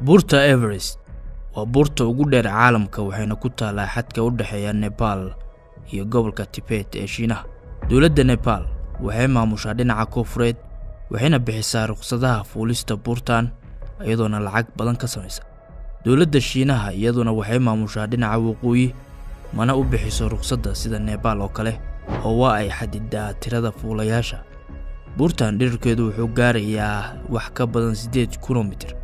Buurta Everest waa buurta ugu dheer caalamka, waxayna ku taalaa xadka u dhexeeya Nepal iyo gobolka Tibet ee Shiinaha. Dowladda Nepal waxay maamushaa dhinaca koonfureed, waxayna bixisaa rukhsadaha fuulista buurtan, iyadoona lacag badan ka samaysa. Dowladda Shiinaha iyaduna waxay maamushaa dhinaca waqooyi, mana u bixiso rukhsadda sida Nepal oo kale, oo waa ay xadidaa tirada fuulayaasha. Buurtan dhererkeedu wuxuu gaarayaa wax ka badan 8000 mitir,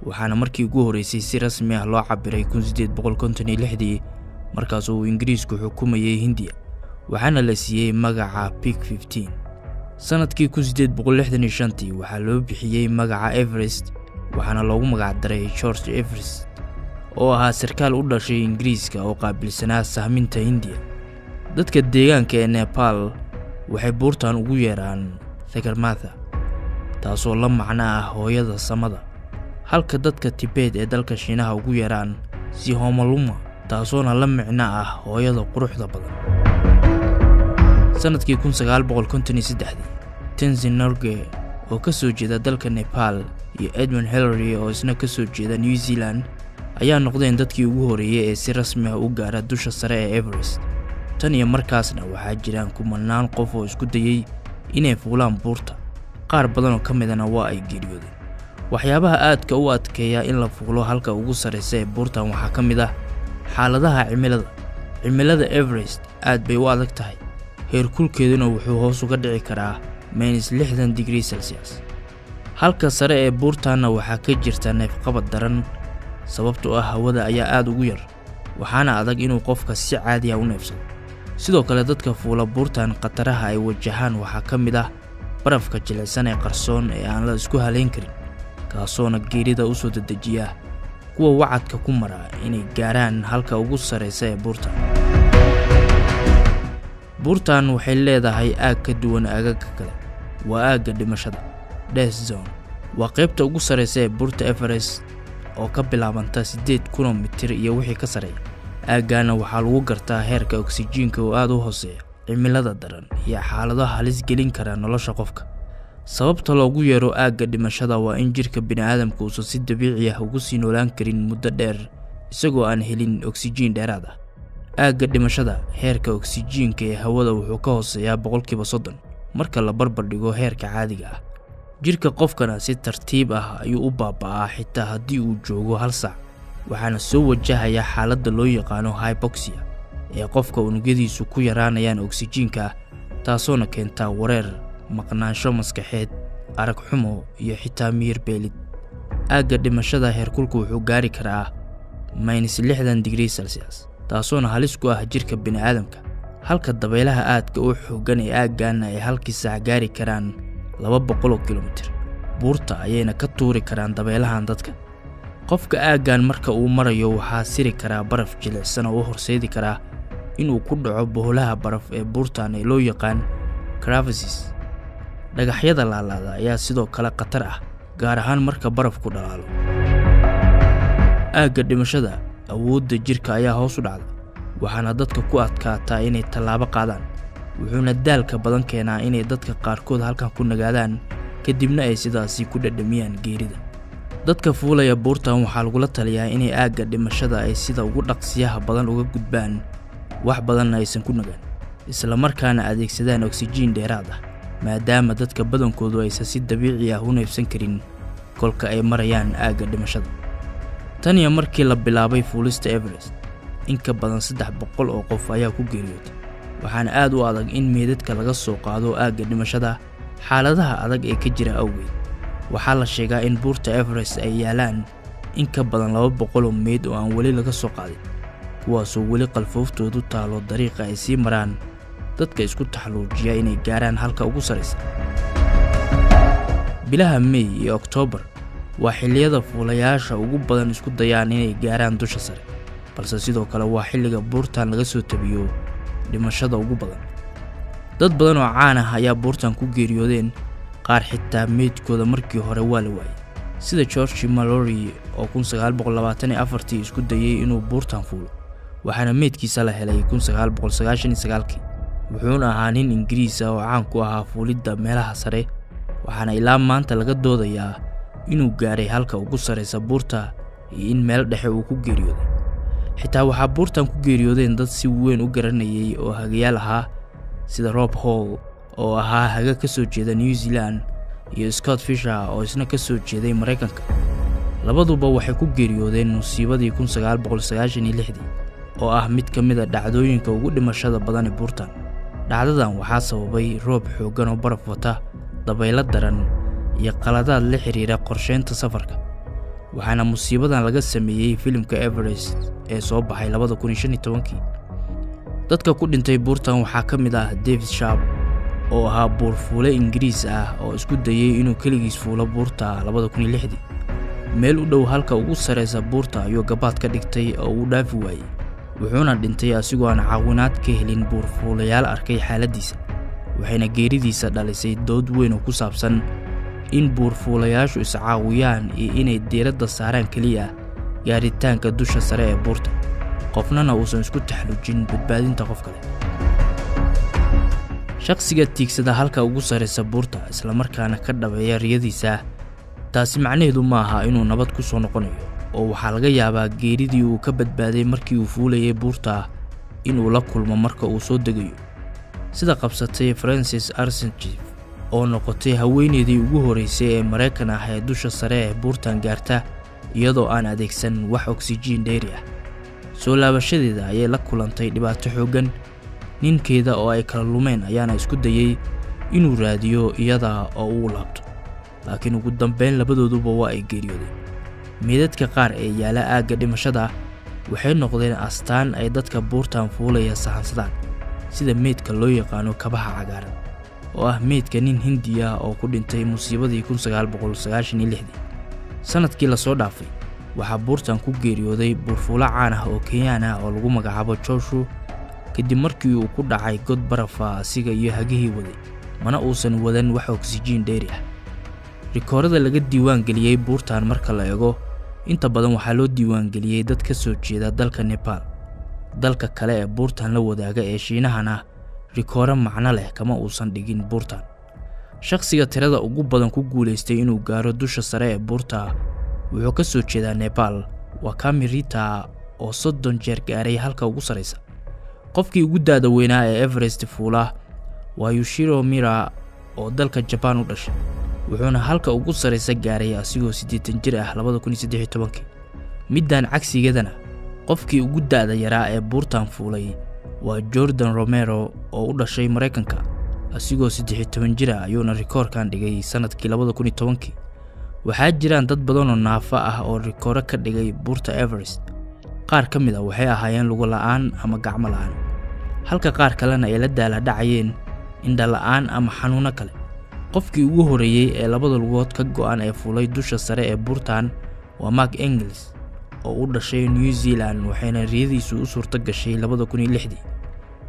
waxaana markii ugu horreysay si rasmi ah loo cabiray 1856dii, markaas uu Ingiriisku xukumayay Hindiya, waxaana la siiyey magaca Peak 15. Sanadkii 1865tii waxaa loo bixiyey magaca Everest, waxaana loogu magacdaray George Everest oo ahaa sarkaal u dhashay Ingiriiska oo qaabilsanaa sahminta Hindiya. Dadka deegaanka ee Nepal waxay buurtan ugu yeeraan Sagarmatha, taasoo la macno ah hooyada samada, halka dadka Tibet ee dalka Shiinaha ugu yeeraan Sihomoluma, taasoona la micno ah hooyada quruxda badan. Sanadkii 1953dii, Tenzin Norgay oo ka soo jeeda dalka Nepal iyo Edmund Hillary oo isna ka soo jeeda New Zealand ayaa noqdeen dadkii ugu horreeyey ee si rasmi ah u gaara dusha sare ee Everest. Tan iyo markaasna waxaa jiraan kumanaan qof oo isku dayey inay fuulaan buurta, qaar badan oo ka midana waa ay geeriyoodeen. Waxyaabaha aadka u adkeeya in la fuulo halka ugu sarreysa ee buurtan waxaa ka mid ah xaaladaha cimilada. Cimilada Everest aad bay u adag tahay, heerkulkeeduna wuxuu hoos uga dhici karaa -60 digrii Celsius. Halka sare ee buurtanna waxaa ka jirta neefqabad daran, sababtoo ah hawada ayaa aad ugu yar, waxaana adag inuu qofka si caadi ah u neefsado. Sidoo kale dadka fuula buurtan khataraha ay wajahaan waxaa ka mid ah barafka jilicsan ee qarsoon ee aan la isku halayn karin, kaasoona geerida u soo dedejiya kuwa wacadka ku mara inay gaaraan halka ugu sarreysa ee buurtan. Buurtan waxay leedahay aag ka duwan aagagga kale, waa aagga dhimashada, Death Zone. Waa qaybta ugu sarreysa ee buurta Everest oo ka bilaabanta 8000 mitir iyo wixii ka sarreeya. Aaggaana waxaa lagu gartaa heerka oksijiinka oo aad u hooseeya, cimilada daran iyo xaalado halis gelin kara nolosha qofka. Sababta loogu yeero aagga dhimashada waa in jirka bini'aadamka uusan si dabiici ah ugu sii noolaan karin muddo dheer isagoo aan helin oksijiin dheeraad ah. Aagga dhimashada heerka oksijiinka ee hawada wuxuu ka hooseeyaa 30% marka la barbar dhigo heerka caadiga ah. Jirka qofkana si tartiib ah ayuu u baaba'aa xitaa haddii uu joogo hal saac, waxaana soo wajahaya xaaladda loo yaqaano hypoxia ee qofka unugyadiisu ku yaraanayaan oksijiinka, taasoona keenta wareer, maqnaansho maskaxeed, arag xumo iyo xitaa miyir beelid. Aagga dhimashada heerkulku wuxuu gaari karaa -60 digrii Celsius, taasoona halis ku ah jirka bini'aadamka, halka dabaylaha aadka u xooggan ee aaggaana ay halkii saac gaari karaan 200 kilomitir. Buurta ayayna ka tuuri karaan dabaylahan dadka. Qofka aaggan marka uu marayo waxaa siri karaa baraf jilicsan oo u horseedi karaa inuu ku dhaco boholaha baraf ee buurtan ee loo yaqaan crevasses. Dhagaxyada laalaada ayaa sidoo kale khatar ah, gaar ahaan marka barafku dhalaalo. Aagga dhimashada awoodda jirka ayaa hoos u dhacda, waxaana dadka ku adkaataa inay tallaabo qaadaan, wuxuuna daalka badan keenaa inay dadka qaarkood halkan ku nagaadaan, kadibna ay sidaasi ku dhadhamiyaan geerida. Dadka fuulaya buurtan waxaa lagula taliyaa inay aagga dhimashada ay sida ugu dhaqsiyaha badan uga gudbaan, wax badanna aysan ku nagaan, isla markaana adeegsadaan oksijiin dheeraad ah, maadaama dadka badankoodu aysan si dabiici ah u neefsan karin kolka ay marayaan aagga dhimashada. Tan iyo markii la bilaabay fuulista Everest, in ka badan 300 oo qof ayaa ku geeriyootay, waxaana aad u adag in meydadka laga soo qaado aagga dhimashada xaaladaha adag ee ka jira awgeed. Waxaa la sheegaa in buurta Everest ay yaalaan in ka badan 200 oo meyd oo aan weli laga soo qaadin, kuwaasoo weli qalfooftoodu taalo dariiqa ay sii maraan dadka isku taxalluujiya inay gaaraan halka ugu sarreysa. Bilaha May iyo Oktoobar waa xilliyada fuulayaasha ugu badan isku dayaan inay gaaraan dusha sare, balse sidoo kale waa xilliga buurtan laga soo tabiyo dhimashada ugu badan. Dad badan oo caan ah ayaa buurtan ku geeriyoodeen, qaar xitaa meydkooda markii hore waa la waayay, sida George Mallory oo 1924tii isku dayay inuu buurtan fuulo, waxaana meydkiisa la helay 1999kii. Wuxuuna ahaa nin Ingiriis ah oo caan ku ahaa fuulidda meelaha sare, waxaana ilaa maanta laga doodayaa inuu gaaray halka ugu sarreysa buurta iyo in meel dhexe uu ku geeriyooday. Xitaa waxaa buurtan ku geeriyoodeen dad si weyn u garanayay oo hagayaal ahaa, sida Rob Hall oo ahaa haga ka soo jeeda New Zealand iyo Scott Fisher oo isna ka soo jeeday Maraykanka. Labaduba waxay ku geeriyoodeen musiibadii 1996 oo ah mid ka mid a dhacdooyinka ugu dhimashada badan ee buurtan. Dhacdadan waxaa sababay roob xooggan oo baraf wata, dabaylo daran iyo qaladaad la xiriira qorsheynta safarka. Waxaana musiibadan laga sameeyey filimka Everest ee soo baxay 2015. Dadka ku dhintay buurtan waxaa ka mid ah David Sharp oo ahaa buurfuule Ingiriis ah oo isku dayay inuu keligiis fuulo buurta 2006. Meel u dhow halka ugu sarreysa buurta ayuu gabaad ka dhigtay oo uu dhaafi waayey, wuxuuna dhintay asigoo aan caawinaad ka helin buurfuulayaal arkay xaaladdiisa. Waxayna geeridiisa dhalisay dood weyn oo ku saabsan in buurfuulayaashu iscaawiyaan iyo inay diiradda saaraan keliya gaaritaanka dusha sare ee buurta, qofnana uusan isku taxallujin badbaadinta qof kale. Shakhsiga tiigsada halka ugu sarreysa buurta islamarkaana ka dhabeeya riyadiisa, taasi macnaheedu ma aha inuu nabad ku soo noqonayo, oo waxaa laga yaabaa geeridii uu ka badbaaday markii uu fuulayay buurta inuu la kulmo marka uu soo degayo, sida qabsatay Francis Arsenchef oo noqotay haweeneydii ugu horreysay ee Maraykan ah ee dusha sare ee buurtan gaarta iyadoo aan adeegsan wax oksijiin dheeri ah. Soo laabashadeeda ayay la kulantay dhibaato xooggan, ninkeeda oo ay kala lumeen ayaana isku dayay inuu raadiyo iyada oo uu laabto, laakiin ugu dambeyn labadooduba waa ay geeriyoodeen. Meydadka qaar ee yaala aagga dhimashada waxay noqdeen astaan ay dadka buurtan fuulaya sahansadaan, sida meydka loo yaqaano kabaha cagaaran oo ah meydka nin Hindi ah oo ku dhintay musiibadii 1996. Sanadkii la soo dhaafay waxaa buurtan ku geeriyooday buurfuulo caan ah oo Kenyaan ah oo lagu magacaabo Joshua, kadib markii uu ku dhacay god barafa asiga iyo hagihii waday, mana uusan wadan wax oksijiin dheeri ah. Rikoorada laga diiwaan geliyey buurtan marka la eego, inta badan waxaa loo diiwaan geliyey dad ka soo jeeda dalka Nepal. Dalka kale ee buurtan la wadaaga ee Shiinahana rikooro macno leh kama uusan dhigin buurtan. Shakhsiga tirada ugu badan ku guuleystay inuu gaaro dusha sare ee buurta wuxuu ka soo jeedaa Nepal, waa Kami Rita oo 30 jeer gaaray halka ugu sarreysa. Qofkii ugu da'da weynaa ee Everest fuula waa Yoshiro Mira oo dalka Japan u dhashay, wuxuuna halka ugu sarreysa gaaray asigoo 80 jir ah 2013. Middan cagsigeedana, qofkii ugu da'da yaraa ee buurtan fuulay waa Jordan Romero oo u dhashay Maraykanka, asigoo 13 jir ah ayuuna rikoorkan dhigay sanadkii 2010. Waxaa jiraan dad badan oo naafa ah oo rikooro ka dhigay buurta Everest. Qaar ka mid ah waxay ahaayeen lugo la'aan ama gacmo la'aan, halka qaar kalena ay la daala dhacayeen indho la'aan ama xanuuno kale. Qofkii ugu horreeyay ee labada lugood ka go'an ee fuulay dusha sare ee buurtan waa Mark Engels oo u dhashay New Zealand, waxayna riyadiisu u suurto gashay 2006.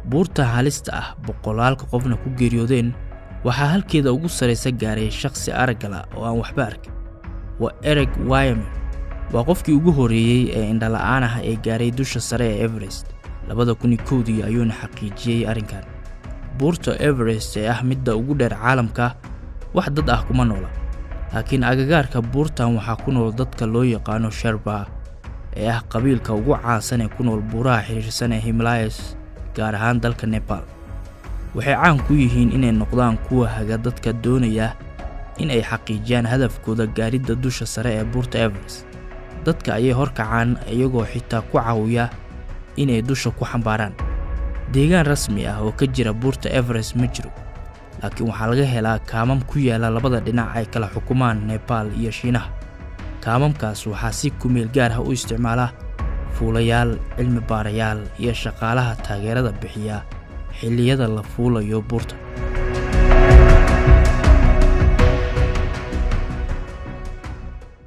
Buurta halista ah boqolaalka qofna ku geeriyoodeen waxaa halkeeda ugu sarreysa gaaray shakhsi araggala oo aan waxba arkin. Waa Eric Wymer, waa qofkii ugu horreeyay ee indho la'aan ah ee gaaray dusha sare ee Everest. 2001 ayuuna xaqiijiyey arrinkan. Buurta Everest ee ah midda ugu dheer caalamka wax dad ah kuma noola, laakiin agagaarka buurtan waxaa ku nool dadka loo yaqaano Sherpa ee ah qabiilka ugu caansan ee ku nool buuraha xiriirsan ee Himalayas, gaar ahaan dalka Nepal. Waxay caan ku yihiin inay noqdaan kuwa haga dadka doonaya in ay xaqiijiyaan hadafkooda gaaridda dusha sare ee buurta Everest. Dadka ayay horkacaan iyagoo xitaa ku caawiya inay dusha ku xambaaraan. Deegaan rasmi ah oo ka jira buurta Everest ma jiro, laakiin waxaa laga helaa kaamam ku yaala labada dhinac ay kala xukumaan Nepal iyo Shiinaha. Kaamamkaas waxaa si ku meel gaar ah u isticmaala fuulayaal, cilmi baarayaal iyo shaqaalaha taageerada bixiya xilliyada la fuulayo buurta.